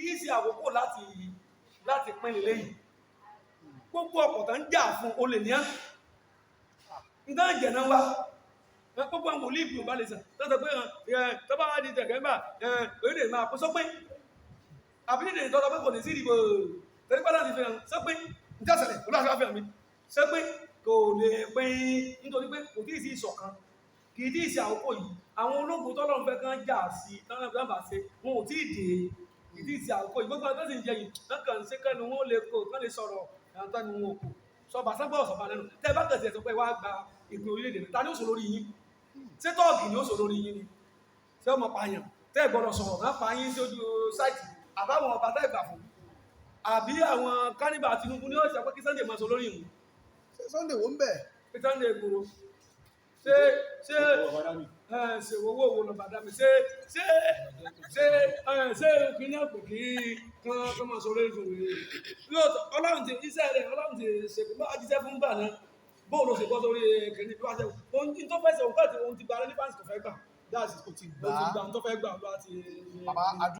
Kì í ṣe àkókò láti pín lélẹ́ yìí. Gbogbo ọ̀pọ̀ tó ń jà fún olè ní á nǹkan jẹ̀ náà wá. Gbogbo àwọn wòlíì ìgbìmọ̀ bá lè sàn tó sọ pé ẹ tó bá di tẹ̀kẹ́mbà orílẹ̀ máa kó sọ pé àbí nídìí tó sọ pé kò ní sí ìdìbò torí pé láti fi hàn sọ pé nǹkan ṣẹlẹ̀ olúwa fi hàn mí sọ pé kò lè pín, nítorí pé kò tí ì sí ìṣọ̀kan, kì í tí ì sí àkókò yìí. Àwọn ológun tọ́lọ́run fẹ́ kán jà sí tọ́lọ́run fẹ́ bá ṣe, wọn ò tí ì dé. Kì í tí ì sí àkókò yìí. Gbogbo àwọn tó sì ń jẹ yìí lọ́kàn ń ṣe kẹ́nu wọn ò lè kó kán lè sọ̀rọ̀, àwọn tẹ́nu wọn ò kò sọba ságbọ́ sọba lẹ́nu. Tẹ́ bá kẹ̀sì ẹ̀ sọ pé wàá gba ìpín orílẹ̀-èdè, ta ni ó sọ lórí yín? Ṣé tọ́ọ̀gì ni ó sọ lórí yín ni? Ṣé ọmọ pààyàn tẹ́ ẹ̀ gbọ́dọ̀ sọ̀rọ̀ náà pa yín sí ojú site, àbáwọn ọba tẹ́ ẹ̀ gbà fún, àbí àwọn káníbà Tinubu ní ọ̀sẹ̀ pé kí Sunday máa sọ lórí ìhun? Ṣé Sunday wo ń bẹ̀? Kí Sunday Igboho ṣé ẹ ṣe owó wo lọ bàdá mi? Ṣé kí ní àpò kí kán máa sọ lórí ìhun lóòótọ́? Ọlọ́run ti iṣẹ́ rẹ̀, Ọlọ́run ti ṣe bá jíṣẹ́ fún gbà náà. Bóòlù ṣe bọ́ sórí kìnìún bí wàá ṣe ohun tó fẹ́ ṣe, òun kàn ti òun ti gba relevance tó fẹ́ gbà. That's it. Ó ti Ó gbà ti á. gba ohun tó fẹ́ gbà ló ti. Bàbá adú.